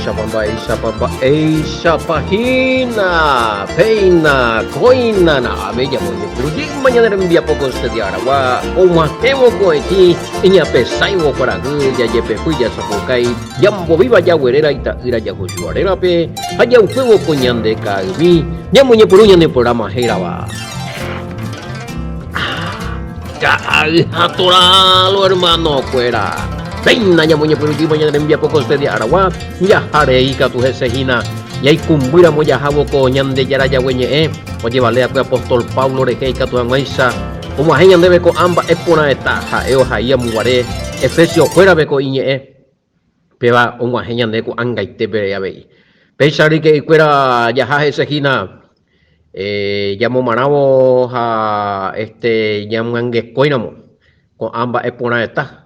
Mba'éichapa, mba'éichapa, mba'éichapa hína, péina, kóina, na'ave jamoñepyrũ jeýma ñane rembiapo ko este día aragua, og̃uahẽvo ko'ẽtĩ, iñapesãivo kuarahy, jajepepy, jasapukái, jambovíva jagueréra ita'ýra Yahushua rérape, ha jaukuévo ko ñande ka'aymi, ñamoñepyrũ ñane programa hérava. Ka'ay ha Torá lo hermano-kuéra. Péina ñamoñepyrũjýma ñane rembiapo ko este día aragua, jaha rei katu hese hína. Ñaikũmbýramo jahávo ko Ñandejára Jahue ñe'ẽ, ojevale'akue apóstol Pablo rehe ikatu hag̃uáicha og̃uahẽ ñandéve ko'ã mba'e porãeta ha'e ohai amuguare Efesio-kuérape ko iñe'ẽ. Péva og̃uahẽ ñande ko'ag̃aite peve avei. Péicha ryke'ykuéra jaha hese hína jamomarãvo ha este ñamyangekóiramo ko'ã mba'e porãeta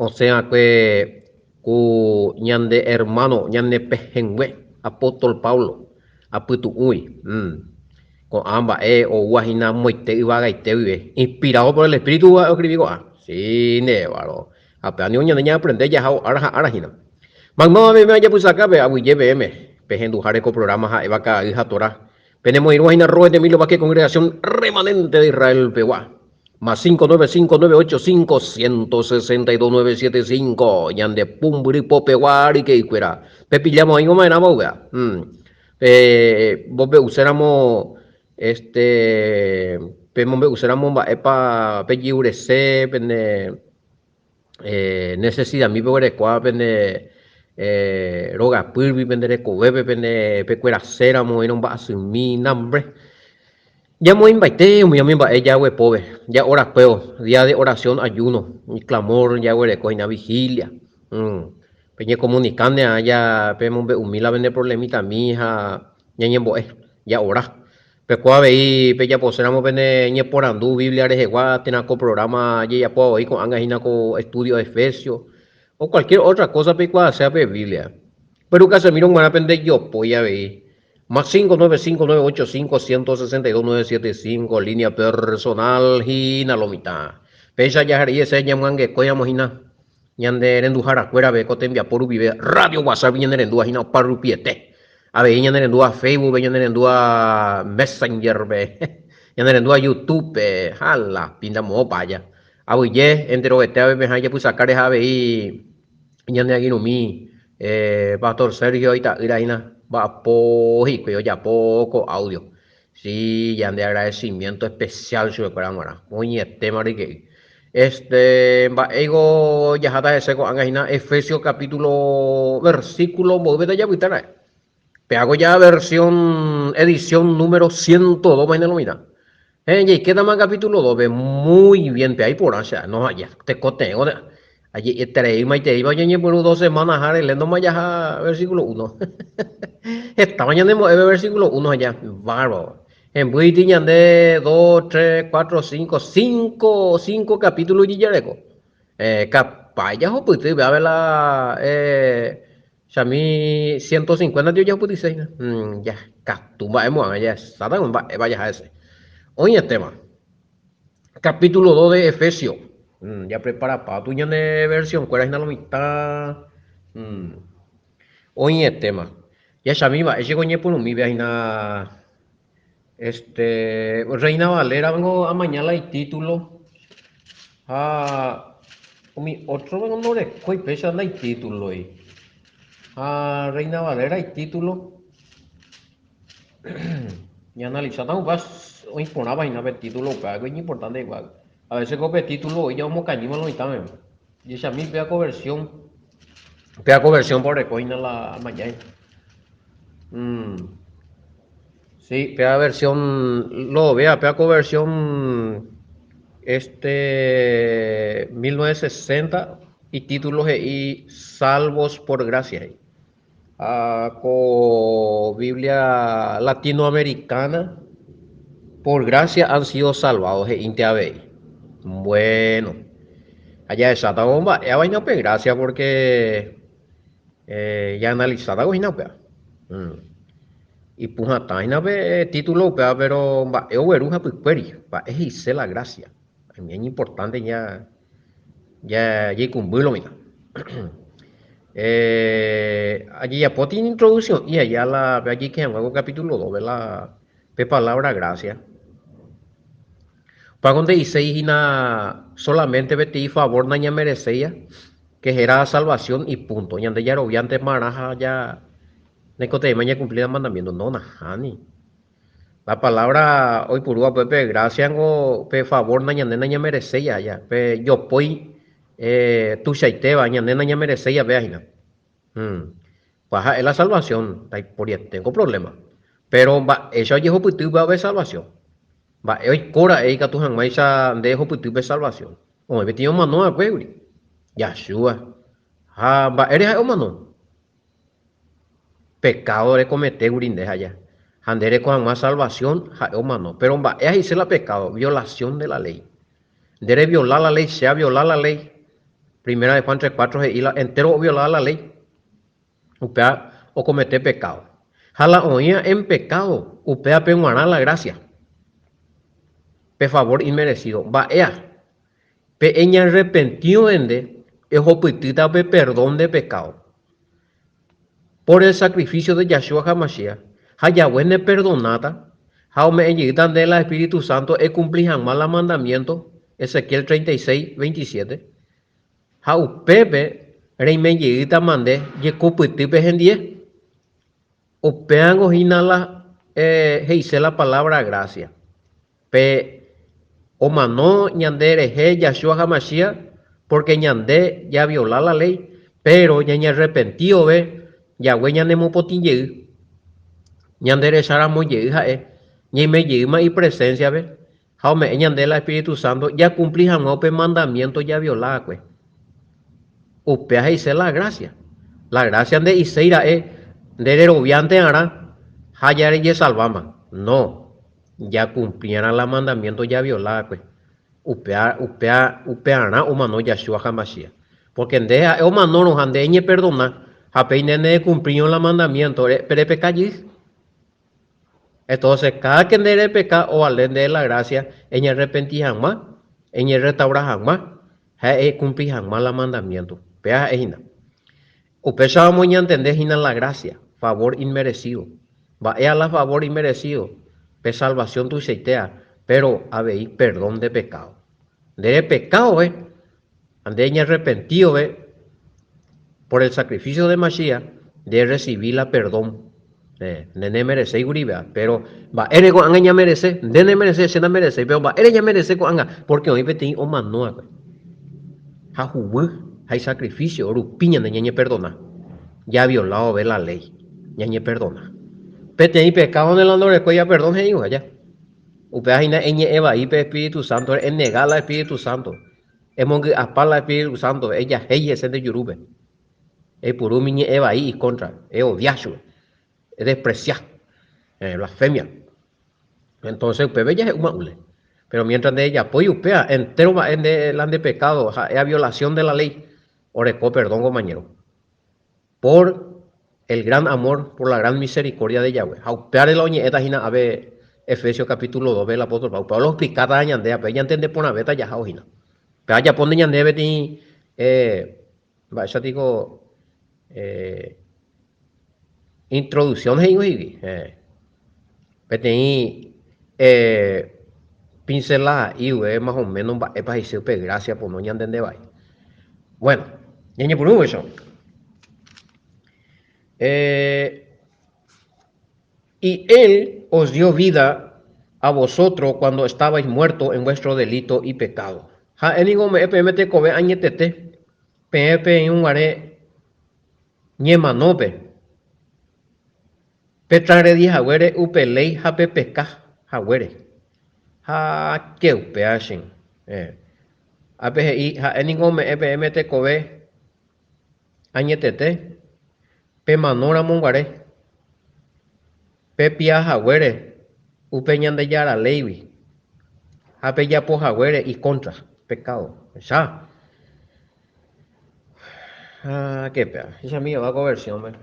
osẽ va'ekue ku ñande ermáno ñane pehẽngue apóstol Pablo apytu'ũgui. Ko'ã mba'e oúva hína amoite yvagaite guive, inspirado por el Espíritu oskrivi ko'ã. Sí, ndévaro. Ha péva ningo ñande ñaaprende jahávo ára ha ára hína. Maymáva peẽme ajapysaka pe aguyje peẽme, pehenduháre ko programa ha'éva Ka'ay ha Torá. Penemoirũva hína Robert Emilio Vázquez Congregación Remanente de Israel pegua. Más 595 985 162 975 ñande pumbyry popegua ryke'ykuéra. Pepillamo oĩvo ma'erãva upéva. Pe mombe'uséramo este pemombe'uséramo mba'épa pejyurese pene necesidad-mi peguerekóva pende rogapýgui, pende rekovépe, pende pekueraséramo oĩrõ mba'asymi, nambre. Ñamoĩmbaite umi umi mba'e jaguepóve, ja'orakuévo, día de oración, ayuno, clamor, jaguereko hína vigilia. Peñekomunikáne aja pemombe'umi la pene problemitami ha ñañembo'e, ja'ora. Peko avei pejaposéramo pene ñeporandu Biblia rehegua térã ko programa jejapóva voi ko'ág̃a hína ko estudio Efesios o cualquier otra cosa peikuaaséva pe Biblia. Péro Casemiro g̃uarã pende jopói avei. Más 5 9 5 9 8 5 162 9 7 5 línea personal hína lo mitã. Péicha jaharei hese ñamyangekóiramo hína ñande renduharakuérape ko tembiapo rupive Radio WhatsApp ñanerendúva hína opa rupiete. Avei ñanerendúva Facebook-pe, ñanerendúva Messenger-pe, ñanerendúva YouTube-pe, ha la pinta moõpa aja. Aguyje enterovete avepehã ijapysaka reha avei ñane angirũmi Pastor Sergio ita'ýra hína mba'apo hikuái ojapo ko audio. Si, ñande agradecimiento especial chupekuéra g̃uarã. Oĩetéma ryke'y. Este, mba'éiko jaháta hese ko'ág̃a hína Efesios capítulo versículo mboýpeta japyta ra'e. Peáko ja versión edición número 102 ma hína lo mitã. Héẽ, jaikétama capítulo 2-pe. Muy bien, pe aiporã che no ja tekotevẽ Aje'eterei maiteíva oñeñepyrũ dos semanas háre léndoma jaha versículo uno. Hetáva ñanembo'e pe versículo uno aja. Bárbaro. Hembýiti ñande dos, tres, cuatro, cinco, cinco, cinco capítulo ijareko. Eh, capaz jahupyty pe ave la eh, chami 150 tio jahupytyse hína. Mm, ja katu mba'e mo'ã jahesáta mba'épa jaha hese. Oĩetéma. Capítulo 2 de Efesios. Mm, ya preparapa tu ñane versión kuéra hína lo mitã. Mm. Oĩetéma. Jahechami mba'éicha ko ñepyrũmípe hína este Reina Valera vengo amaña la itítulo ha umi otro vengo ndorekói péicha la itítulo-i. Ha Reina Valera itítulo Ñaanalisáta upéva oĩ porãva hína pe título upéva, iñimportánte igual. A veces ko pe título oĩ omokañýma lo mitãme. Jechami péva ko versión, péva ko versión oreko hína la amañái. Mm. Sí, péva versión, lo vea, péva ko versión este 1960 y título he'i Salvos por gracia. Ha ko Biblia latinoamericana, por gracia han sido salvados he'ínte avei. Bueno, ha jahechátavo mba'éva hína upe gracia porque eh, jaanalizátavo hína upéva. Mm. Ipuhatã hína pe título upéva, pero mba'e ogueru hapykuéri, mba'e he'ise la gracia. Iñimportante ja jaikũmby lo mitã. Eh, ajejapóta inintroducción'i aja la pe ajeike hag̃ua ko capítulo 2-pe la pe palabra gracia. Upévako nde'iséi hína solamente peteĩ favor nañamereséiva, que héra salvación y punto. Ñande jaroviánte marã ha ja naikotevẽima ñakumpli la mandamiento. No, nahániri. La palabra oipurúva upépe gracia niko pe favor nañande nañamereséi aja, pe jopói tuichaitéva ñande nañamereséi jave hína. Upéva ha'e la salvación, ndaiporiete ko problema. Pero mba'éicha ojehupyty upéva pe salvación? Mba'e oiko ra'e ikatu hag̃uáicha nde ehupyty pe salvación? Oĩ peteĩ omano va'ekuégui, Yahshua. Ha mba'ére ha'e omano? Pekádo rekometéguri nde ha ja. Ha nde reko hag̃ua salvación, ha'e omano. Péro mba'e aheise la pekádo? Violación de la ley. Nde reviola la ley, che aviola la ley. Primera de Juan 3:4 he'i la entéro ovioláva la ley, upéva okomete pekádo. Ha la oĩva en pekádo, upévape g̃uarã la grásia. Pe favor inmerecido. Mba'éa? Pe eñarrepentívo nde ehopytýta pe perdón de pecado por el sacrificio de Yahshua HaMashiach, ha Yahweh neperdonáta ha ome'ẽ jeýta nde la Espíritu Santo ekumpli hag̃ua la mandamiento, Ezequiel 36, 27, ha upépe reime jeýtama nde jekopytýpe hendie. Upévango hína la he'ise la palabra gracia. Pe omano ñande rehe Yahshua HaMashiach porque ñande javiola la ley, pero ñañearrepentíove Yahweh ñanemopotĩ jey. Ñande recharamo jey ha'e, ñaime jeýma ipresenciape ha ome'ẽ ñande la Espíritu Santo jakumpli hag̃ua upe mandamiento javiola va'ekue. Upéva he'ise la gracia. La gracia nde'iséi ra'e nde reroviánte arã ha jarejesalváma. No. Jakumpliarã la mandamiento javiola va'ekue. Upéva, upéva, upearã omano Yahshua HaMashiach. Porque nde ha'e omanórõ ha nde eñeperdona, ha péi nde nerekumplírõ la mandamiento, repeka jey. Entonces, cada que nde repeka, ovale ndéve la gracia eñearrepenti hag̃ua, eñerrestaura hag̃ua ha ekumpli hag̃ua la mandamiento. Péva ha'e hína. Upéicharamo ñantende hína la gracia, favor inmerecido. Mba'éa la favor inmerecido? Pe salvación tuichaitéa, pero avei perdón de pecado. Nde repekávove ha nde eñarrepentíove por el sacrificio de Mashiach, nde errecibi la perdón. Nde nemereséi kuri péva, pero mba'ére ko'ág̃a ñamerese? Nde nemerese, che namereséi, pero mba'ére ñamerese ko'ág̃a? Porque oĩ peteĩ omanóakue. Ha huguy ha isacrificio rupi ñande ñañeperdona. Javiola vove la ley, ñañeperdona. Peteĩ pecado ne la ndorekói ja perdón he'íva ja. Upéva hína eñe'ẽ vai pe Espíritu Santo-re, enega la Espíritu Santo, emongy'apa la Espíritu Santo-pe, ejahéi hese nde jurúpe. Eipuru umi ñe'ẽ vai ikóntra, eodia chupe, edespresia, blasfemia. Entonces upépe jahe'úma ule. Pero mientras ndejapói upéva, entéro mba'e nde la nde pecado ha'éva violación de la ley, oreko perdón compañero. Por el gran amor, por la gran misericordia de Yahweh. Ha upévare la oñe'ẽta hína ápe Efesios capítulo 2-pe el apóstol Pablo. Upéva lo explikáta ñande ápe, ñantende porãvéta jahávo hína. Péva ajapónte ñandéve peteĩ Mba'éicha piko introducción he'ívo hígui? Peteĩ pincelada'i guive más o menos mba'épa he'ise upe gracia pono ñantende vai. Bueno, ñañepyrũ upéicha. Y él os dio vida a vosotros cuando estabais muertos en vuestro delito y pecado. Ha'e ningo ome'ẽ peẽme tekove añetete, peẽ peĩrũguare ñemanópe, petragredi haguére upe léi ha pepeka haguére. Ha che upéva che. Ápe he'i, ha'e ningo ome'ẽ peẽme tekove Añetete, pemano ramo guare, pepia haguére upe Ñandejára léigui ha pejapo haguére ikóntra, pekádo. Echa. Ha ke péva. Hechami ova ko versión-pe.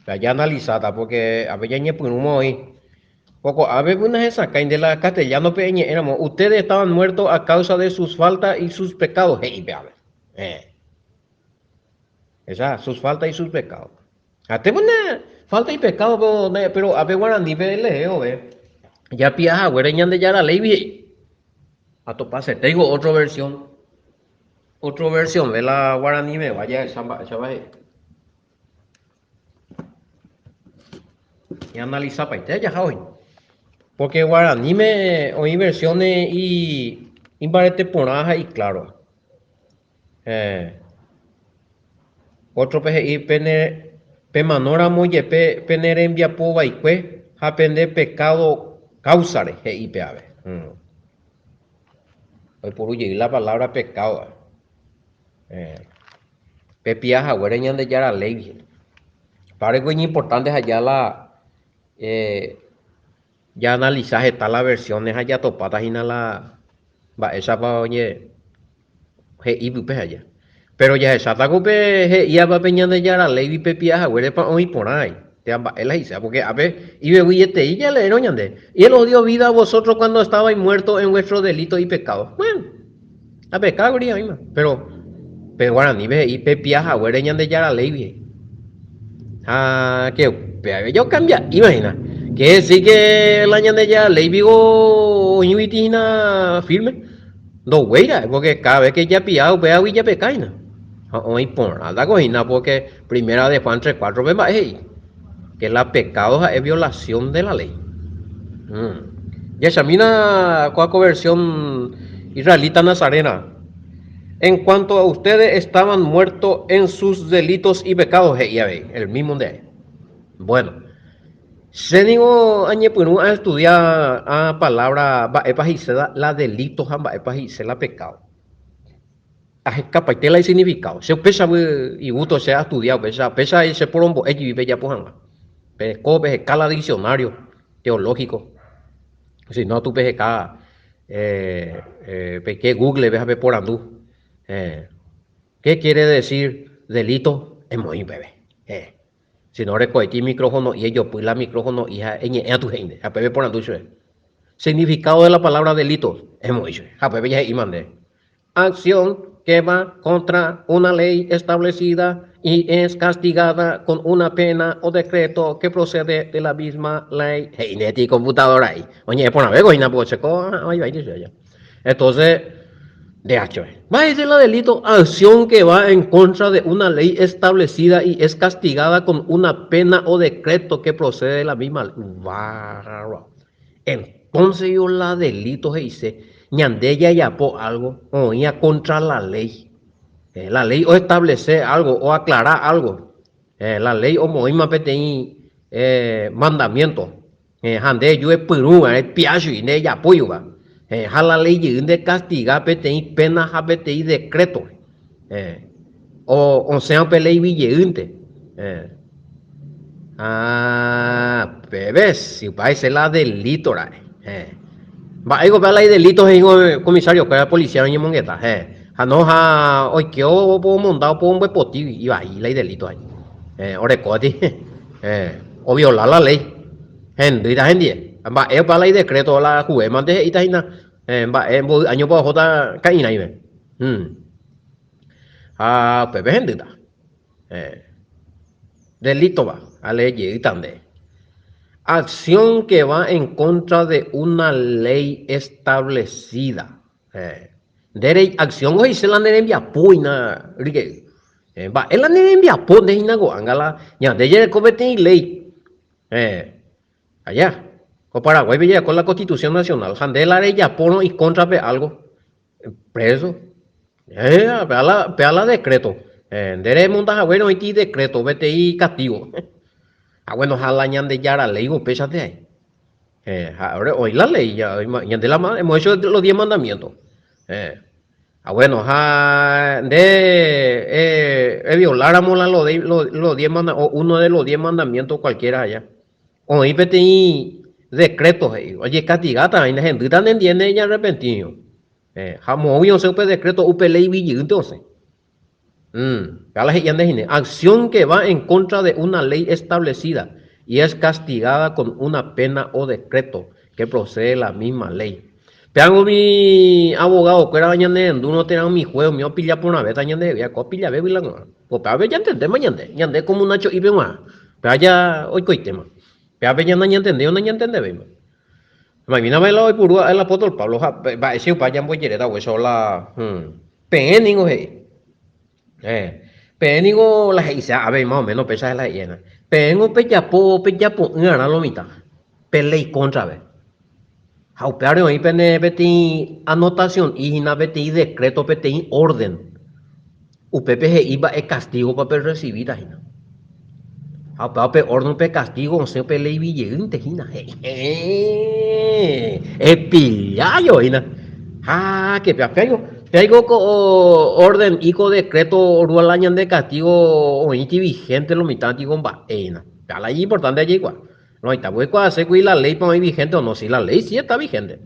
Péva jaanalisáta porque ápe ñañepyrũma oĩ. Poko ápe nahesakãi nde la castellano-pe eñe'ẽramo, Ustedes estaban muertos a causa de sus faltas y sus pecados, he'i pe ápe. Esa, sus faltas y sus pecados. Ha'etéko ne falta y pecado pero ápe guaranípe eleéove japia haguére Ñandejára léigui he'i. Atopasetéiko otro versión, otro versión-ve la guaranimegua jahecha mba'éichapa he'i. Ñaanalisapaite jaha oĩ. Porque guaraníme oĩ versiones imbarete porã ha iclárova. Héẽ. Ótrope he'i, Pene pemanóramo jepe pene rembiapo vaikue ha pende pekádo káusare, he'i pe ave. Oiporu jey la palávra pekádo. Héẽ. Pepia haguére Ñandejára léigui. Páreko iñimportánte ha ja la Jaanalisa heta la versiones ha jatopáta hína la mba'éichapa oñe he'i pype aja. Péro jahecháta ko pe he'íva pe Ñandejára léigui pepia haguérepa oĩ porã ai, térã mba'e la he'iséva, pórke ápe ivevuietei jaleérõ ñande, Y él os dio vida a vosotros cuando estabais muertos en vuestros delitos y pecados. Bueno, la pecado kuri oĩma, péro pe guaranípe he'i pepia haguére Ñandejára léigui he'i. Ha que upéva okambia'íma hína. Quiere decir que la Ñandejára léi piko oĩguiti hína firme. Ndoguéi ra'e, porque cada vez que japia upévagui japeka hína. Ha oĩ porãtako hína porque primera de Juan 3:4 pe mba'e he'i que la pecado ha'e violación de la ley. Jahechamína kóa ko versión israelita nazarena. En cuanto a ustedes estaban muertos en sus delitos y pecados, he'i avei, el mismo nde ae. Bueno, che ningo añepyrũ aestudia a palabra mba'épa he'ise la delito ha mba'épa he'ise la pecado. Ahekapaite la isignificado. Che upéichagui igusto che astudia upéicha, upéicha che porombo'e jepi pejapo hag̃ua. Peheko, peheka la diccionario teológico. Si no, tu peheka Peike Google-pe ha peporandu, Qué quiere decir delito? Emoĩ upépe. Si no reko'ẽti micrófono'i ejopy la micrófono'i ha eñe'ẽ atu he'ínte. Ha upépe eporandu chupe. Significado de la palabra delito? Emoĩ chupe. Ha upépe jahe'íma nde. Acción que va contra una ley establecida y es castigada con una pena o decreto que procede de la misma ley. He'i ndéti computadora-i. Oñe'ẽ porãvéko hína piko che ko oĩvaíta chupe aja. Entonces, nde achoe. Mba'éicha la delito? Acción que va en contra de una ley establecida y es castigada con una pena o decreto que procede de la misma ley. Bárbaro. Entonces yo la delito he'ise ñande jajapo algo oĩva contra la ley. La ley oestablece algo, oaclara algo. La ley omoĩma peteĩ mandamiento. Ha nde eju epyrũva, epia chugui, nde ejapóiva. Ha la ley jey nde castiga peteĩ pena ha peteĩ decreto. Osẽva upe léigui jeýnte. Ha peve si upéva la delito ra'e. Mba'éiko upéva la idelito he'ívo comisario kuéra policía oñemongeta. Ha no ha oike omonda oporombyepoti ivai la idelito año. Orekóti oviola la ley. Hendýta hendie. Mba'e upéva la idecreto la juez mante he'íta hína mba'e mboy áñopa ohóta ka'irãive. Ha upépe hendýta. Delítova, alee jeýta nde. Acción que va en contra de una ley establecida. Nde rei acción he'ise la ne rembiapo hína ryke'y. Mba'e la ne rembiapo nde hína ko'ág̃a la ñande jareko peteĩ ley. Aja, ko Paraguáipe jareko la Constitución Nacional ha nde la rejapórõ ikóntrape algo, Preso. Péa la, péa la decreto. Nde remonda haguére oĩti decreto peteĩ castigo. Ha bueno, ha la Ñandejára léi upéichante aĩ. Ha ore oĩ la léi, ñande la hemos hecho los diez mandamientos. Ha bueno, ha nde evioláramo la los diez mandamientos, o uno de los diez mandamientos cualquiera allá. Oĩ peteĩ decreto he'i, ojekastigáta hína hendýta nendie neñarrepentírõ. Ha moõgui osẽ upe decreto, upe léigui jeýnte osẽ. Péva la he'i ñande hína, acción que va en contra de una ley establecida y es castigada con una pena o decreto que procede la misma ley. Péango umi abogado-kuérava ñanerendúrõ térã umi juez umi opilla porãvéta ñandehegui, ko opillavégui la g̃uarã. Upévape jantendéma ñande, ñande como Nacho'ípe g̃uarã. Péva ja oikoitéma. Pévape ja nañantendéi o nañantendevéima. Maimíname la oipuru el apóstol Pablo ha mba'éicha upéva jambojeréta upéicha la peẽ ningo he'i. Peẽ ningo la he'ise avei más o menos péicha la he'i hína. Peẽngo pejapo pejapo'ỹarã lo mitã, pe léi kóntrape. Ha upévare oĩ pene peteĩ anotacion'i hína peteĩ decreto, peteĩ orden. Upépe he'i mba'e castigo-pa perresivíta hína. Ha upéva pe orden, pe castigo osẽ upe léigui jeýnte hína. He'ẽ, epillájo hína. Háke péa, péaiko, péaiko ko orden'i ko decreto orúva la ñande castigo oĩti vigente lo mitã tiko mba'e hína. Péa la iñimportante jaikuaa. Roĩta voi kuaasékuri la léipa oĩ vigente o no, si la léi si está vigente.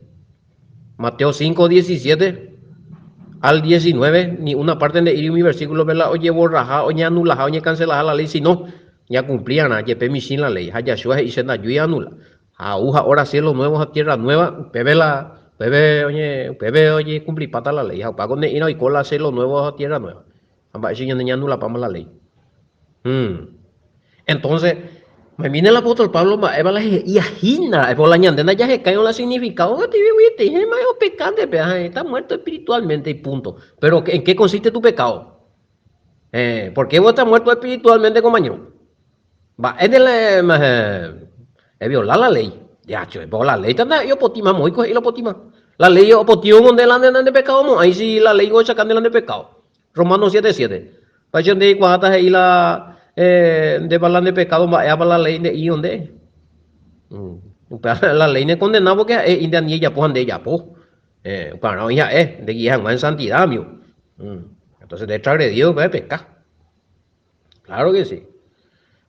Mateo 5, 17 al 19, ni una parte nde'íri umi versículo-pe la ojeborraha, oñeanulaha, oñekanselaha la léi, sino ñakumpli'arã jepe michĩ la léi. Ha Yahshua he'i che ndajúi anula. Ha ou ha hora cielo nuevo ha tierra nueva, upépe la, upépe oñe, upépe oñekumplipáta la léi. Ha upéva ko ne'ĩra oiko la cielo nuevo ha tierra nueva. Ha mba'éicha ñande ñaanulapáma la léi. Entonces, mine el apóstol Pablo mba'éva la he'ía hína ra'e, por la ñande ndajahekáirõ la significado ogativiguiete, héma opekánte pe, ha está muerto espiritualmente y punto. Pero ¿en qué consiste tu pecado? Eh, ¿por qué vos estás muerto espiritualmente, compañero? Mba'énte la eviola la ley. Ya, che, pero la ley tanda opotima, moiko he'i la opotima. La ley opotí omonde la nde pecado mo'ãi si la ley ohechakáne la nde pecado. Romanos 7, 7. Péicha nde eikuaáta he'i la ndépa la nde pekádo mba'épa la léi nde'ívo nde. Upéva la léi nekondena pórke ha'e he'i nde ani ejapo ha nde ejapo. Upearã oĩ ha'e ndeguia hag̃ua en santida, amigo. Entonces nde transgredido upéva epeka. Claro que sí.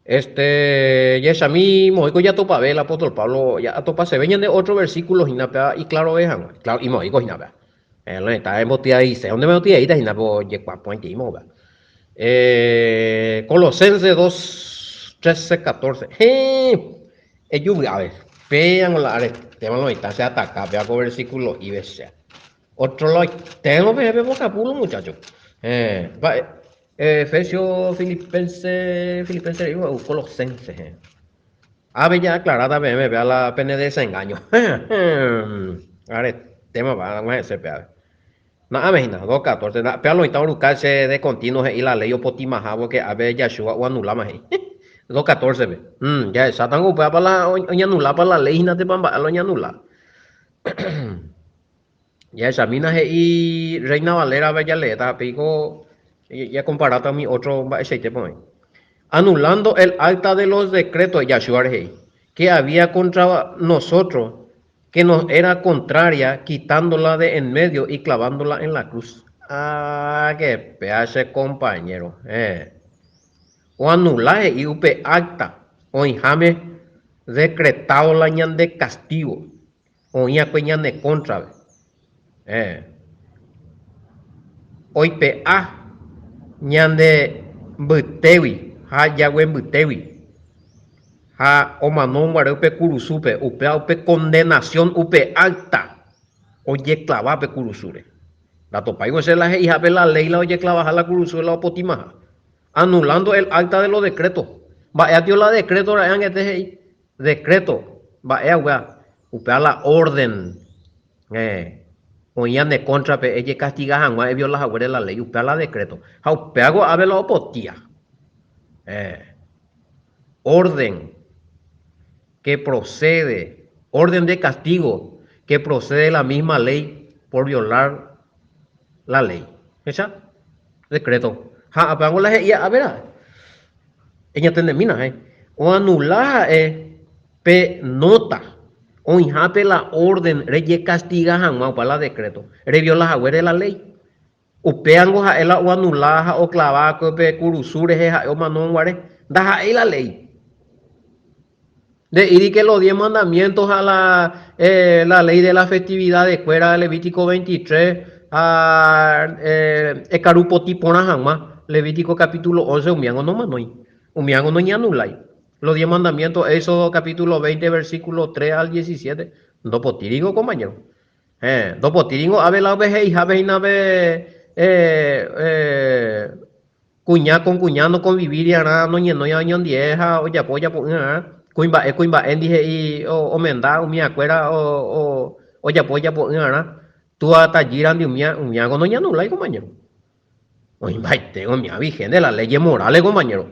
Este, jahechami moõiko jatopave el apóstol Pablo, jatopaseve ñande otro versículo hína péva iclarove hag̃ua. Claro, imoĩko hína péva. Lo está embotyaiséi, onde mbotyaiíta hína pe ojekuaa porãiteíma upéva. Eh, Colosenses 2, 13, 14. Héẽ, eju vy'ápe. Péango la aretéma lo mitã che ataka péva ko versículo ive che. Otro lo oitérõ peẽ pembokapu lo muchacho. Héẽ, mba'e, Efesio, Filipense, Filipense reíva ou Colosense. Héẽ. Ápe ja'aclaráta peẽme péva la pene desengaño. Aretémapa ag̃uahẽse pévape. Na'ãme hína, 2:14. Péva lo mitã oruka che de continuo he'i la ley opotimaha porque ápe Yahshua oanuláma he'i. 2:14-pe. Jahechátango upévapa la oñanulápa la ley hína térã mba'e la oñanula. Jahechamína he'i Reina Valera-pe jaleéta ha péiko jakomparáta umi ótro mba'eichaitépa oĩ. Anulando el acta de los decretos, Yahshua he'i, que había contra nosotros, que nos era contraria, quitándola de en medio y clavándola en la cruz. Ah, que péa che compañero. Eh. Oanula he'i upe acta oĩháme decretado la ñande castigo. Oĩ akue ñane kóntrape. Héẽ. Oipe'a ñande mbytégui ha jague mbytégui. Ha omano guare upe kurusúpe, upéva upe condenación, upe acta ojeklava pe kurusúre. Ndatopáivo che la he'ihápe la ley la ojeklavaha la kurusúre la opotimaha. Anulando el acta de los decretos. Mba'éa tio la decreto ra'e angete he'i? Decreto, mba'e haguã, upéva la orden oĩ ñane kóntrape ejekastiga hag̃ua eviola haguére la léi, upéva la decreto. Ha upéva ko'ápe la opotía. Orden que procede, orden de castigo que procede de la misma ley por violar la ley. Hecha? Decreto. Ha upévango la he'íva ápe ra'e. Eñatendemína, he. Oanula ha'e pe nóta oĩhápe la órden rejekastiga hag̃ua upa la dekréto, reviola haguére la léi. Upévango ha'e la oanula ha oklava va'ekue pe kurusu rehe ha'e omanórõ guare, ndaha'éi la léi. Nde'íri ke los diez mandamientos ha la, eh, la ley de las festividades kuéra, Levítico 23, ha eh, ekaru potĩ porã hag̃ua, Levítico capítulo 11, umíango nomanói, umíango noñeanulái. Los diez mandamientos, Éxodo capítulo 20, versículo 3 al 17, ndopotíringo compañero. Héẽ, ndopotíringo ápe la upe he'ihápe hína pe kuña con kuña nokonvivíriarã, noñenóiva oñondie ha ojapo ojapo'ỹarã, kuimba'e kuimba'éndi he'i omenda umiakuéra ojapo ojapo'ỹarã, túa tajýrandi umía, umíako noñanulái compañero. Oĩmbaite umía vigente la leyes morales compañero.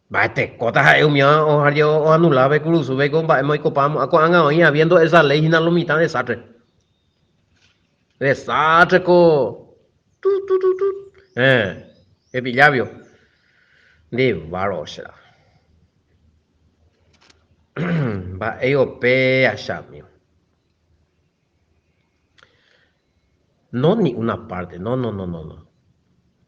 Mba'etekóta ha'e umi oanula pe kurusúpe ko mba'éma oikopa mo'ã ko'ág̃a oĩ habiendo esa ley hína lo mitã desastre. Desastre ko tu tu tu tu. Eh, epillávio. Ndevaro che ra. Mba'e ope achami. No ni una parte, no, no, no, no, no.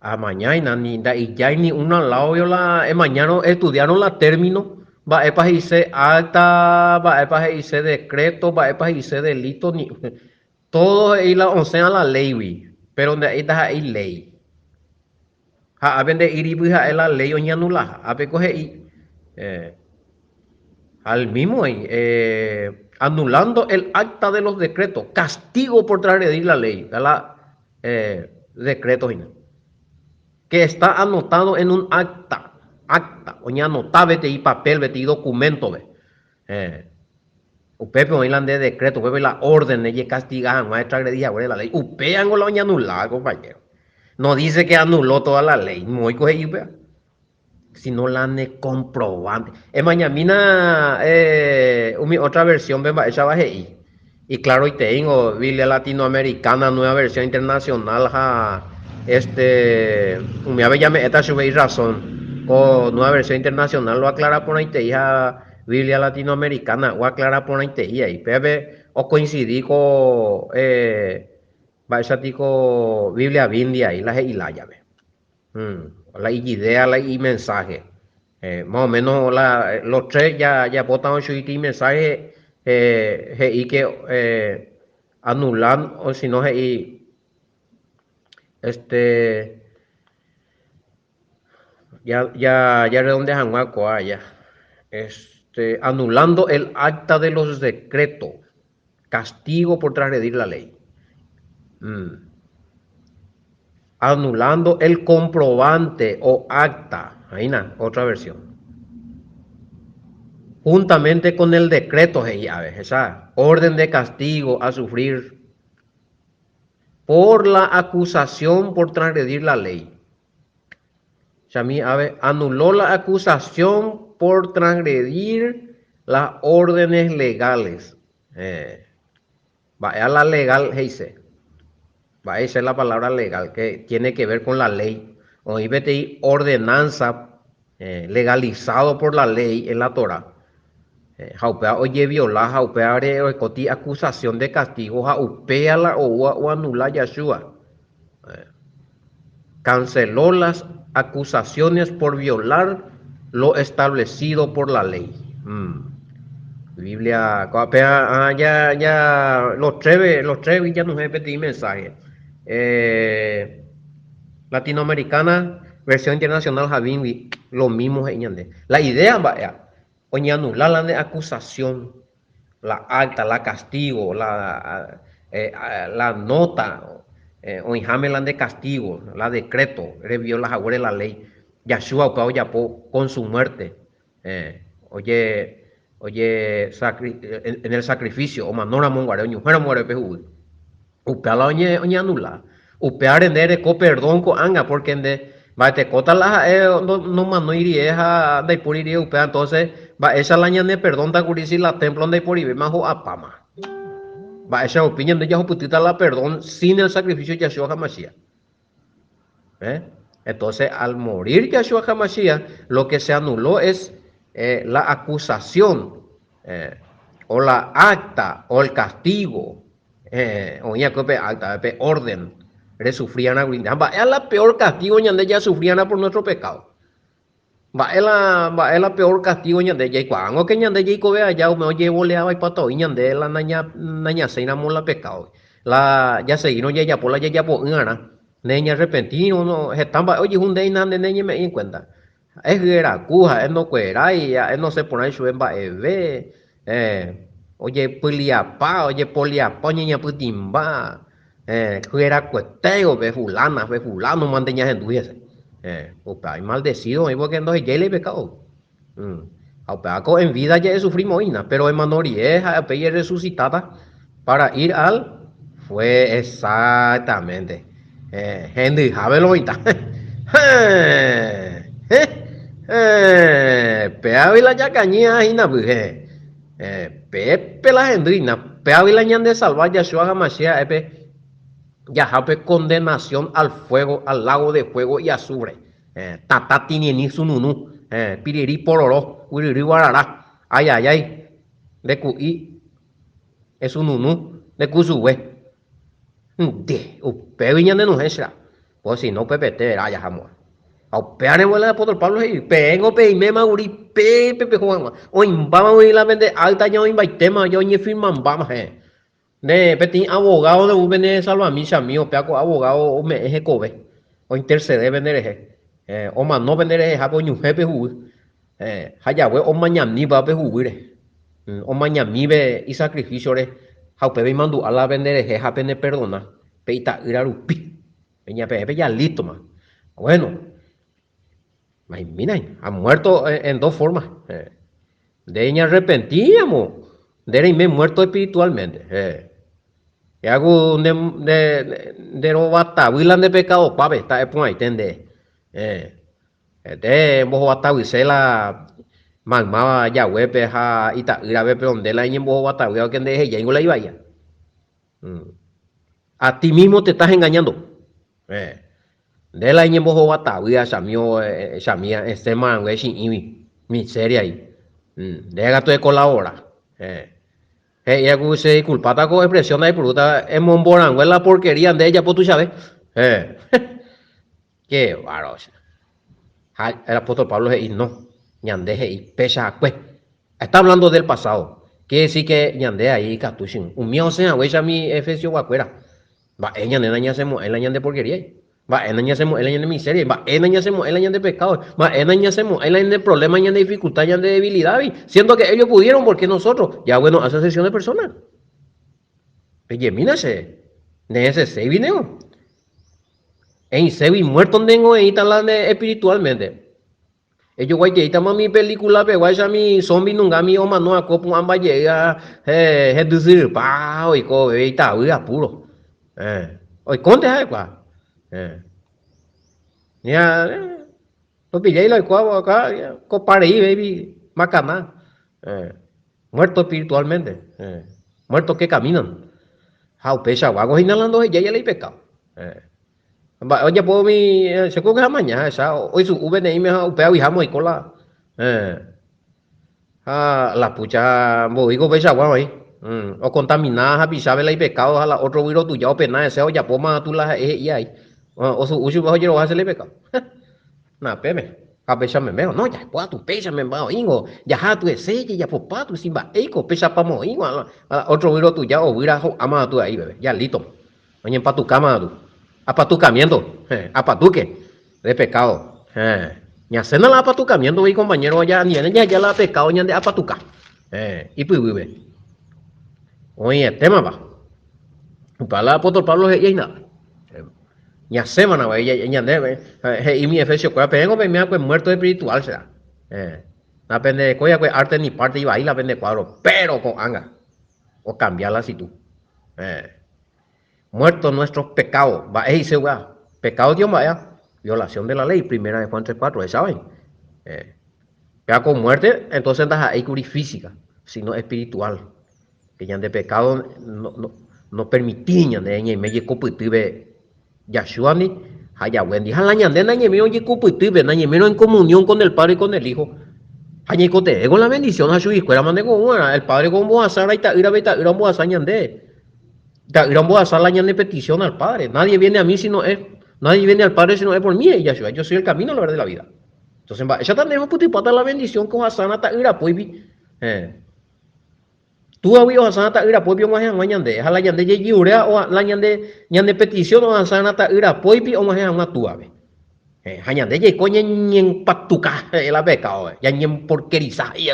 Amañáina ni nda'ijái ni una láoguio la emañárõ, estudiárõ la término, mba'épa he'ise acta, mba'épa he'ise decreto, mba'épa he'ise delito, ni todo he'i la osẽva la léigui, péro nda'éi ndaha'éi léi. Ha ápe nde'íripy ha'e la léi oñeanulaha, ápe ko he'i al mismo oĩ, anulando el acta de los decretos, castigo por transgredir la ley, ha la decreto hína, que está anotado en un acta, acta, oñeanota peteĩ papel, peteĩ documento-pe. Upépe oĩ la nde decreto, upépe oĩ la orden ejekastiga hag̃ua etragredi haguére la ley. Upévango la oñanula, compañero. No dice que anuló toda la ley, moõiko he'i upéva. Sino la ne comprobante. Emañamína umi otra versión-pe mba'éichava he'i. Iclaroiteíngo Biblia Latinoamericana, Nueva Versión Internacional ha este umiave jame'ẽta chupe irrazón. Ko Nueva Versión Internacional oaclara porãitei ha Biblia Latinoamericana oaclara porãitei ai. Pévape ocoincidi ko eh, mba'éicha tiko Biblia Biblia ai la he'i lájape. La ijidea, la imensaje. Más o menos la, los tres ya jajapóta ochuiti imensaje he'i que anulan o si no he'i este ya, ya, ya redondea hag̃ua kóa ya. Este, anulando el acta de los decretos, castigo por transgredir la ley. Anulando el comprobante o acta, aína, otra versión. Juntamente con el decreto he'i ave, esa orden de castigo a sufrir por la acusación por transgredir la ley. Chami ave, anuló la acusación por transgredir las órdenes legales. Eh. Mba'e a la legal he'ise? Mba'éicha la palabra legal que tiene que ver con la ley? Oĩ peteĩ ordenanza legalizado por la ley en la Torá ha upéva ojeviola ha upévare oikóti acusación de castigo ha upéva la oúva oanula Yahshua. Canceló las acusaciones por violar lo establecido por la ley. Biblia, ko'ápe ah, ya, ya, los tres, los tres ya no peteĩ mensaje. Eh, Latinoamericana, versión internacional ha Biblia, lo mismo he'i ñande. La idea mba'éa, oñeanula la nde acusación, la acta, la castigo, la, eh, la nota, eh, oĩháme la nde castigo, la decreto, reviola haguére la ley. Yahshua upéva ojapo con su muerte, eh, oje, oje sacri, en el sacrificio, omanóramo guare, oñuhẽramo guare pe huguy. Upéva la oñe, oñeanula. Upévare nde ereko perdón ko'ág̃a, porque nde mba'etekóta la ha'e nomanói rire ha ndaipóri rire upéva, entonces mba'éicha la ñane perdónta kuri si la templo ndaiporivéima ho'apáma. Mba'éicha rupi ñande jahupytýta la perdón sin el sacrificio Yahshua HaMashiach. ¿Eh? Entonces, al morir Yahshua HaMashiach, lo que se anuló es eh, la acusación eh, o la acta o el castigo. Eh, oĩ pe acta, pe orden resufrían a Mba'e la peor castigo ñande ya sufrían por nuestro pecado. Mba'e la, mba'e la peor castigo ñande jaikuaángo que ñande jaikove aja umi ojevoleava ipata oĩ ñande la naña, nañasẽiramo la pecado. La jaseguírõ jajapo la jajapo'ỹarã, ne ñarrepentírõ no, heta mba'e ojehu ndéina nde neñeme'ẽi en cuenta. Ha'e hyeraku, ha'e ndokuerái, ha'e nosẽ porãi chupe mba'eve, eh. Ojepyliapa, ojepoliapa, oñeñapytĩmba, hyerakuetévo pe fulana, pe fulano mante ñahendu hese. Upéva imaldecido oĩ porque ndohejái la ipecado. Ha upéva ko en vida ja'esufrima oĩna, pero emano rire ha upéi erresucitáta para ir al fue exactamente. Hendyhápe lo oĩta. Péagui la jakañy hína py. Pépe la hendýina, péagui la ñande salva Yahshua Hamashiach ha'e pe jaha pe condenación al fuego, al lago de fuego y azufre. Tata tinieni sununu, piriri pororo, guyryry guarara, ayayay, nde ku'i, esununu, nde kusugue. Nde, upégui ñane nuhẽ che ra. Pues si no upepete verá jaha mo'ã. Ha upévare la apóstol Pablo he'i, peẽngo peiméma kuri pépe peho hag̃ua. Oĩmbáma kuri la pende acta ñaoĩmbaitéma, ja oñefirmambáma heẽ. Nde, peteĩ abogado nde pene salvami che amigo, péa ko abogado ome'ẽ hekove, ointercede pende rehe. Omano pende rehehápe oñuhẽ pe huguy. Ha jave omañamíva pe huguýre, omañami pe isakrifísiore ha upéva imandu'a la pende rehe ha peneperdona pe ita'ýra rupi. Peñape'ẽ pe jalítoma. Bueno, maimína, ha muerto en dos formas. Nde ñarrepentíramo, nde reime muerto espiritualmente. Ku nde, nde, nde rovatavy la nde pecado kuápe, ta'e porãite nde. Hete embohovatavyse la maymáva Yahweh-pe ha ita'ýrape, péro nde la eñembohovatavýva ke nderehejáingo la ivaíva. A ti mismo te estás engañando. Nde la eñembohovatavýva chamío, chamía, esẽma rangue chi'ĩgui, miseria-gui. Nde katu ekolabora. He'i ku che disculpáta ko expresión ndaipurúta, emombo rangue la porquería nde ejapo tuichave. Qué bárbaro. Ha el apóstol Pablo he'i no, ñande he'i péicha akue. Está hablando del pasado. Quiere decir que ñande ahí ikatu chyn. Umi osẽ haguéicha umi efesioguakuéra. Mba'e ñande nañasemo'ãi la ñande porquería. Mba'e nañasemo'ãi la ñande miseria. Mba'e nañasemo'ãi la ñande pecado. Mba'e nañasemo'ãi la ñande problema, ñande dificultad, ñande debilidad. Siendo que ellos pudieron, ¿por qué nosotros? Ya bueno, hace acepción de persona. Pejemína che. Ndeheseséigui niko. Eĩségui muerto ndéngo eĩta la nde espiritualmente. Ejoguaiteítama umi película peguáicha umi zombi nunga umi omano va'ekue opu'ãmba jey ha hendysyrypa oiko veve itavy apuro. Oikónte ha'ekuaa. Ndopillái la oikóva acá kopa rei baby makana. Muerto espiritualmente. Muerto que caminan. Ha upeichaguáko hína la ndohejái la ipecado. Mba'e ojapo umi che kóke amaña ahecha oisu'u peteĩme ha upévagui háma oiko la ha la pucha mboýiko upeichagua oĩ. Ocontamina hapichápe la ipecado ha la otro výro tuja opena hese ha ojapóma katu la ha'e he'i ai. Osu'u chupe ha ojerova hese la ipecado. Napépe, ha péicha meme, no, jaikuaa tu péicha memba oĩngo, jaha tu hese, jajapopa tu si mba'éiko, péichapamo oĩngo, ha otro výro tuja ovýra ho'áma tu ahí peve, ya listo, oñempatukáma tu, apatukamiento, apatúke de pecado, ñasẽna la apatukamiento voi compañero, ja anivéna jaheja la pecado ñande apatuka, ipyguýpe, oĩetémapa, upéva la apóstol Pablo he'i aína. Ñasẽva'erã avei ñande, he'i umi efesiokuéra, peẽngo peime va'ekue muerto espiritual será. Napenderekói va'ekue arte ni parte ivai la pende cuadro, pero ko'ág̃a okambia la situ. Muerto nuestros pecados, mba'e he'ise upéva? Pecado tio mba'éva? Violación de la ley, primera de Juan 3:4, hecháva. Péva ko muerte entonces ndaha'éi kuri física, sino espiritual. Pe ñande pekádo nopermitíri ñande ñaime jekopytýpe Yahshua-ndi ha Yahweh-ndi. Ha la ñande nañaimérõ jekopytýpe, nañaimérõ en comunión con el Padre y con el Hijo, ha ñaikotevẽ con la bendición ha chuguikuéra mante ko'ũva'erã. El Padre ko ombohasa la ita'ýrape, ita'ýra ombohasa ñande. Ita'ýra ombohasa la ñane petición al Padre. Nadie viene a mí sino es, nadie viene al Padre sino es por mí, he'i Yahshua. Yo soy el camino, la verdad y la vida. Entonces, mba'éichata nde ohupytypáta la bendición ko ohasárã ta'ýra póipi? Héẽ. Túvagui ohasárã ta'ýra póipi og̃uahẽ hag̃ua ñande, ha la ñande jejiuréva la ñande ñane petición ohasárã ta'ýra póipi og̃uahẽ hag̃ua túvape. Ha ñande jaiko ñañempatuka la pecado-pe, ñañemporqueriza he'i.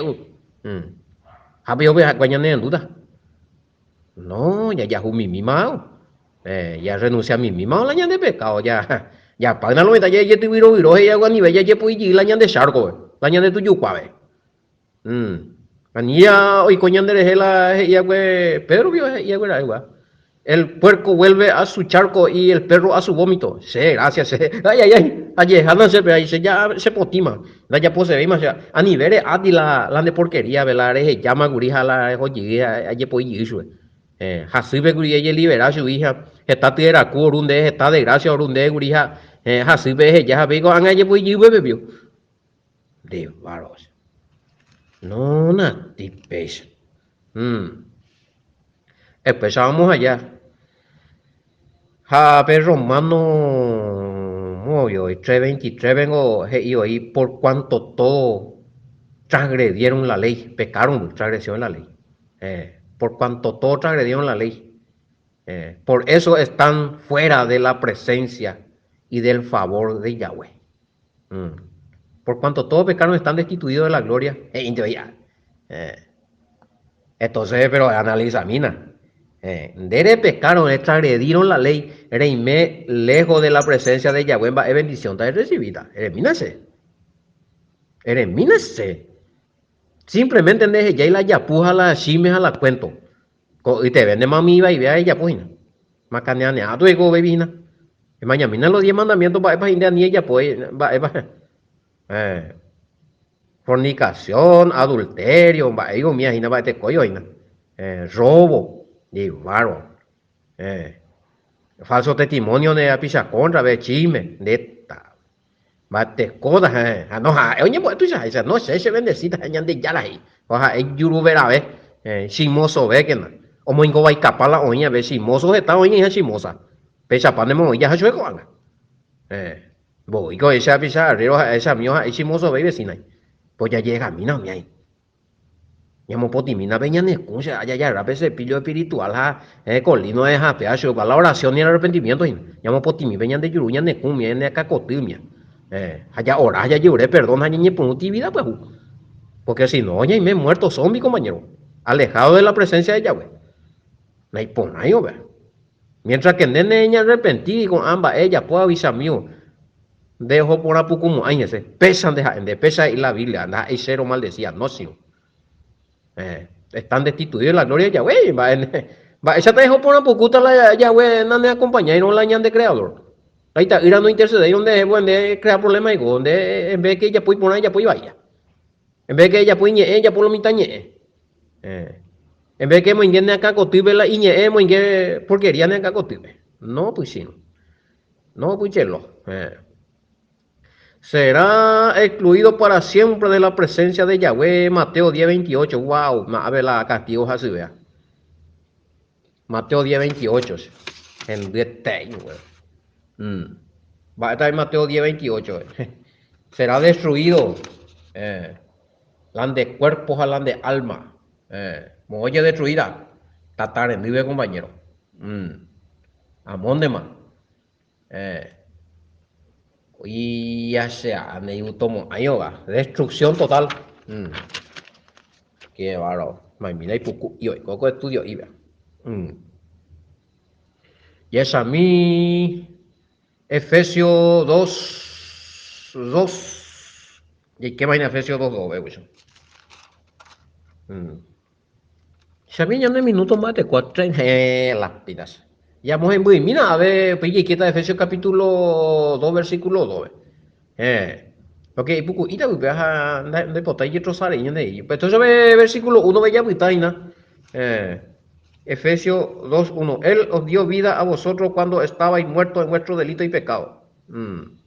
Ha péicha ha'ekuéra ñanerendúta. No, jajahumimíma, eh, jarrenunciamimíma la ñande pecado, ja, japáyna lo mitã jajetyvyrovyro he'i aguanive jajepoijey la ñande charco-pe, la ñande tujukuápe. Mm. Ani ja oiko ñanderehe la he'iakue Pedro pio he'iakue ra'e upéva. El puerco vuelve a su charco y el perro a su vómito. Che, gracias, che. Ay, ay, ay. Ajehána che pe, ay, che ja che potĩma. Ndajaposevéima che. Anive re'áti la, la nde porquería pe, la rehejáma kuri ha la reho jey ha ajepoi jey chupe. Eh, hasýpe kuri ejelibera chugui ha heta tyeraku oru nde, heta desgracia oru nde kuri ha eh, hasýpe eheja ha péiko ág̃a ejepoi jey upépe pio. Nde bárbaro. No, nati péicha. Mm. Upéicha vamos allá. Ha pe Romano moõgui oĩ 3:23 vengo he'i oĩ por cuanto todo transgredieron la ley, pecaron transgresión de la ley. Eh, por cuanto todo transgredieron la ley. Eh, por eso están fuera de la presencia y del favor de Yahweh. Mm. Por cuanto todos pecaron están destituidos de la gloria. He'ínte oĩ. Eh. Entonces, pero analizamína. Eh, nde repekárõ, retragredírõ la ley, reime lejos de la presencia de Yahweh, mba'e bendición-ta errecibíta. Eremína che. Eremína che. Simplemente ndehejái la japu ha la chisme ha la cuento. Ko'ýteve ndéma umi ivaivéva ejapo hína. Makaneane'a tuve baby hína. Emañamína los diez mandamientos mba'épa he'i nde ani ejapo mba'épa. Eh. Fornicación, adulterio, mba'éiko umíva hína mba'etekóiva hína. Eh, robo, jeivárõ. Eh, falso testimonio nde rapicha kóntrape, chisme, ndéta. Mba'etekóta, eh. Ha no, ha'e oñembo'e tuichaháicha, no, che chevendesíta, ha Ñandejára he'i. Ha ha'e juruverave, eh, chismosovékena. Omoingovaikapa la oĩvape, chismoso heta oĩ hína chismosa. Peichapa nemoĩ jaha chupe ko'ág̃a. Eh. Mboýiko oĩ che rapicha arriéro ha'e che amigo ha'e chimosovéi vecina-i. Po jajehekamína umi aĩ. Ñamopotĩmína pe ñane kũ che ajajarra pe cepillo espiritual ha colino ehapea chupe la oración ni el arrepentimiento hína. Ñamopotĩmi pe ñande juru ñane kũ umi ñane akãkoty umi. Ha ja'ora ha jajerure perdón ha ñañepyrũti vida pyahu. Porque si no ñaime muerto zombi compañero. Alejado de la presencia de Yahweh. Naiporãi upéva. Mientras que nde neñarrepentíri ko'ã mba'e ejapóva avisamívo, nde oho porã pukumo'ãi hese. Péicha nde ha'e nde, péicha he'i la Biblia, ndaha'éi che romaldecía, no sino. Eh, están destituidos de la gloria de Yahweh, mba'e ne, mba'éichata eho porã pukúta la Yahweh naneakompañáirõ la ñande Creador. La ita'ýra nointercedéirõ nderehe, pues nde crea problema aiko, nde en vez que ejapo iporã ejapo ivaíva. En vez que ejapo iñe'ẽ, ejapo lo mitã ñe'ẽ. Eh. En vez que emoinge ne akã kotýpe la iñe'ẽ emoinge porquería ne akã kotýpe. No pychĩrõ. No pychelo. Eh. Será excluido para siempre de la presencia de Yahweh, Mateo 10:28. Wow, ma'ápe la castigo hasyvéa. Mateo 10:28. Hendyete, weón. Mm. Mba'éta Mateo 10:28. Será destruido. Eh. La nde cuerpo ha la nde alma. Eh, moõ ojedestruíta? Tata rendýpe compañero. Mm. Amóndema. Eh. Oiya che a neigustomo'ãi óga. Destrucción total. Mm. Qué bárbaro. Maimína ipuku'i oiko ko estudio'ípe. Mm. Jechami Efesios 2, 2. Jaikéma hína Efesios 2, 2, guicho. Mm. Chami ñande minuto mba'etekua tren eh, las pilas. Ya mohemby'imína ave upéi jaikéta Efesios capítulo 2 versículo 2. Eh. Porque ipuku'íta pype ha ndoipotái jetrosa rei ñande. Entonces versículo 1 ve japyta hína. Eh. Efesios 2, 1. Él os dio vida a vosotros cuando estabais muertos en vuestro delito y pecado. Mm.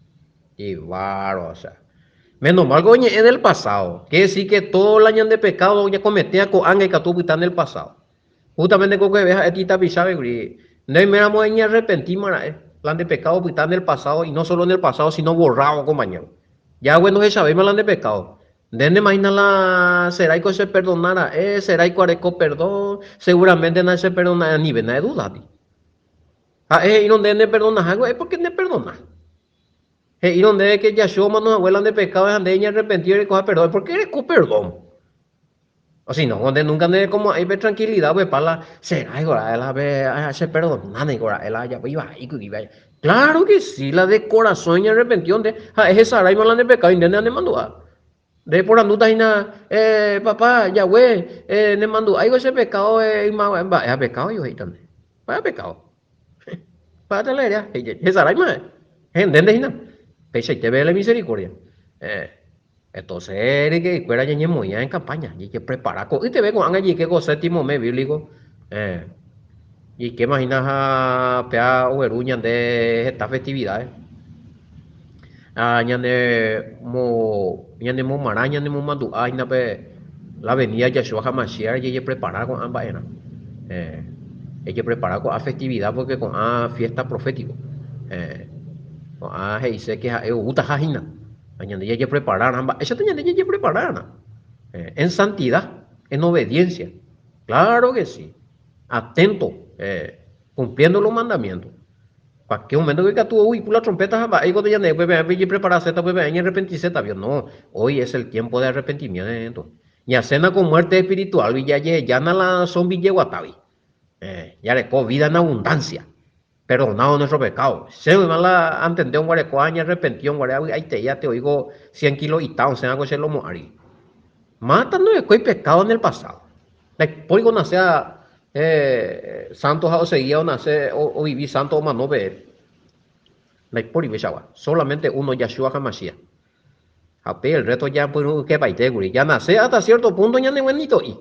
Qué bárbaro, o sea. Menos mal que oñe'ẽ del pasado. Quiere decir que todo la ñande pecado ñacometea ko'ág̃a ikatu opyta en el pasado. Justamente ko kueve ha'e titapichápe kuri. Ndoiméramo eñearrepentíma ra'e, la nde pecado opyta en el pasado y no solo en el pasado sino borrado compañero. Ya guenohechavéima la nde pecado. Nde nemaína la seráiko che perdona ra'e, seráiko areko perdón, seguramente na che perdona anive na edudati. Ha'e he'írõ nde ne perdonaha gua'e porque ne perdona. He'írõ ndéve que Yahshua omano hague la nde pecado ha nde eñearrepentido erekoha perdón, porque ereko perdón. O si no, nde nunca nderekomo'ãi pe tranquilidad upepa la será ra'e la pe che perdonáne ra'e la ajapo ivai kuri. Claro que sí, la de corazón ñarrepentido nde ha'e hesaráima la nde pecado nde nemandu'a. Nde porandúta hína, eh, papá, Yahweh, eh, nemandu'áiko che pecado eh, yma mba'e pecado yo he'íta nde. Mba'e pecado. Mba'e la erea, hesaráima hende nde hína. Peichaite pe la misericordia. Eh, entonces ryke'ykuéra ñañemoĩva en campaña, jajeprepara ko'ýteve ko'ág̃a jaike ko séptimo mes bíblico. Eh, jaikéma hína ha péa ogueru ñande heta festividades. Ha ñane mo ñanemomarã ñanemomandu'a hína pe la venida Yahshua HaMashiach jajeprepara ko'ã mba'erã. Eh, jajeprepara ko'ã festividad porque ko'ã fiesta profético. Eh, ko'ã he'ise que ha'e oútaha hína. Ha ñande jajeprepararã, mba'éichata ñande jajeprepararã? Eh, en santidad, en obediencia. Claro que sí. Atento, eh, cumpliendo los mandamientos. Cualquier momento que ikatu ou ipu la trompeta ha mba'e ikatu ñande upe peẽ pejepreparaséta upe peẽ ñarrepentiséta vio. No, hoy es el tiempo de arrepentimiento. Ñasẽna ko muerte espiritual-gui jajehejána la zombi jeguatágui. Eh, jareko vida en abundancia. Perdonado nuestro pecado. Che yma la antende onguareko ha añarrepenti onguare avy'aitei ate oiko 100 kilo ita osẽva ko che lomo ári. Máta ndorekói pecado en el pasado. Ndaipóri onasea eh, santo ha oseguía onase ovivi santo omano peve. Ndaipóri upeichagua. Solamente uno Yahshua HaMashiach. Ha upéi el resto japyrũ'ykepaite kuri. Janase hasta cierto punto ñaneguenito'i.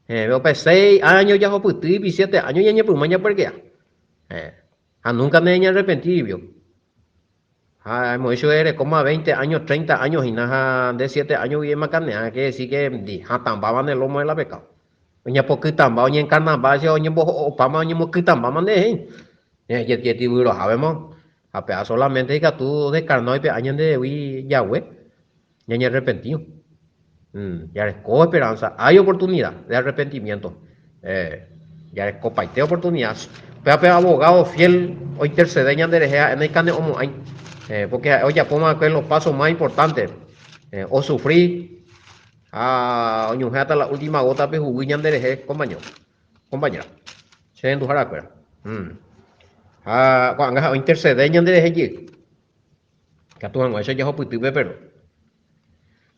Eh, upe 6 años jahopytýipi, 7 años ñañepyrũma ñapuerkea. Eh, ha nunca neñarrepentí vio. Ha emoĩ chupe erekóma 20 años, 30 años hína ha nde 7 años guive makanea, quiere decir que ndi hatãmbáva ne lomo de la pecado. Oñapokytãmba, oñenkarnamba, che oñemboho'opáma, oñemokytãmbáma nde he'i. Jetyvyrohávema ha péva solamente ikatu descarnado oipe'a ñandehegui jague, ñañearrepentírõ. Jareko esperanza, hay oportunidad de arrepentimiento. Eh, jarekopaite oportunidad. Upéva pe abogado fiel ointercede ñanderehe ha'e naikane'õmo'ãi. Eh, porque ha'e ojapóma va'ekue los pasos más importantes. Eh, osufri ha oñuhẽ hasta la última gota pe huguy ñanderehe, compañero, compañera. Che renduharakuéra. Ha ko'ág̃a ha'e ointercede ñanderehe jey. Ikatu hag̃uáicha jahopytýpe pero.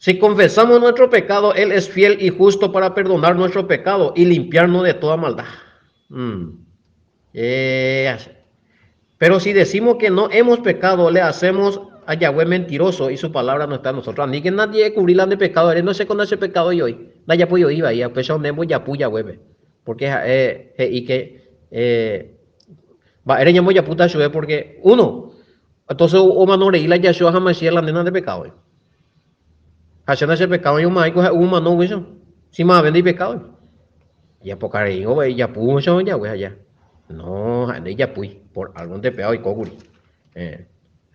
Si confesamos nuestro pecado, Él es fiel y justo para perdonar nuestro pecado y limpiarnos de toda maldad. Mm. Eh, pero si decimos que no hemos pecado, le hacemos a Yahweh mentiroso y su palabra no está en nosotros. Ani que nadie cubrir la de pecado, no sé con ese pecado y hoy. Ndajapói oĩ vai, upéicha onembojapu Yahweh-pe. Porque ha'e he'i que eh, mba'ére ñambojapúta chupe porque uno, entonces omano rei la Yahshua HaMashiach la nena de pecado. Ha che ndachepekádoi oma'ẽiko ha'e omano upéicha, si mavave ndaipekádoi. Ijapokareíngo vai ijapu upéicha ojague aja. No, ha'e ndaijapúi, por álgonte péva oiko kuri. Eh,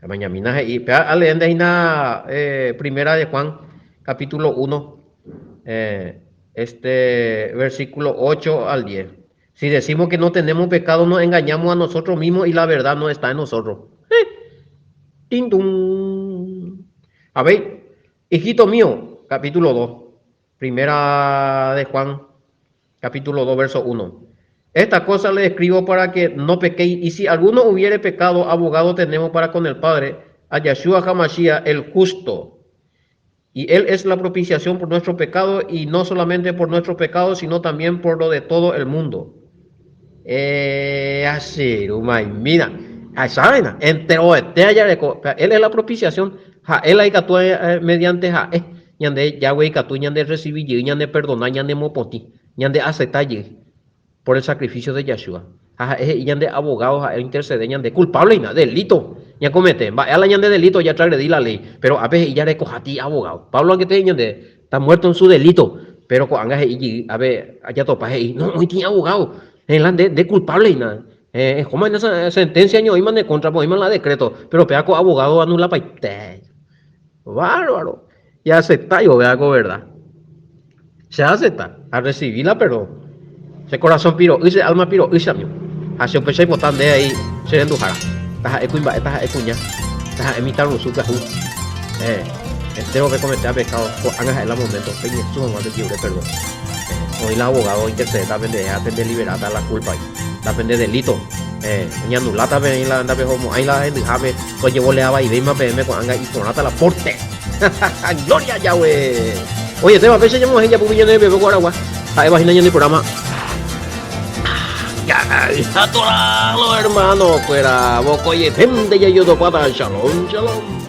emañamína he'i, péva aleénte hína eh, primera de Juan, capítulo 1, eh, este versículo 8 al 10. Si decimos que no tenemos pecado, nos engañamos a nosotros mismos y la verdad no está en nosotros. Eh, tin, A ver, hijito mío, capítulo 2, primera de Juan, capítulo 2, verso 1. Esta cosa le escribo para que no pequéis, y si alguno hubiere pecado, abogado tenemos para con el Padre, a Yahshua HaMashiach, el justo. Y Él es la propiciación por nuestro pecado, y no solamente por nuestro pecado, sino también por lo de todo el mundo. Eh, así, mira, saben, enteroete ajareko, Él es la propiciación, ha'e la ikatu eh, mediante ha'e, ñande Yahweh ikatu ñande recibi jey, ñande perdona, ñande mopotĩ, ñande acepta jey por el sacrificio de Yahshua. Ha ha'e he'i ñande abogado, ha'e ointercede ñande culpable hína, delito ñakomete, mba'e ala ñande delito jatragredi la ley, pero ápe he'i jarekohati abogado. Pablo angete he'i ñande, está muerto en su delito, pero ko'ág̃a he'i jey, ápe jatopa he'i, no, oĩtĩ abogado, la nde, nde culpable hína, eh, ehóma hína sentencia ñoĩma ne contra, oĩma la decreto, pero péva ko abogado anulapaite. Bárbaro. Jacepta jove ko verdad. Che acepta, arrecibi la perdón. Che corazón piro'y, che alma piro'y che amigo. Ha che upéicha aipota nde ahí che renduhára. Taha'e kuimba'e, taha'e kuña, taha'e mitãrusu pyahu. Eh, entero pecometea pecado, ko'ág̃a ha'e la momento peñesũ hag̃ua pejerure perdón. Eh. Oĩ la abogado ointercedéta penderehe ha pendeliberáta la culpa-gui, la pende delito. Eh, oñanuláta peẽ la ndapehomo'ãi la hendyhápe, ojevolea vaivéima peẽme ko'ág̃a iporãta la porte. Gloria Yahweh! Oĩetéva péicha ñamog̃uahẽ japúgui ñane rembiapo ko aragua, ha'éva hína ñane programa. Jaha Torah, hermano-kuéra, vokoieténte jajotopáta. Shalom, shalom.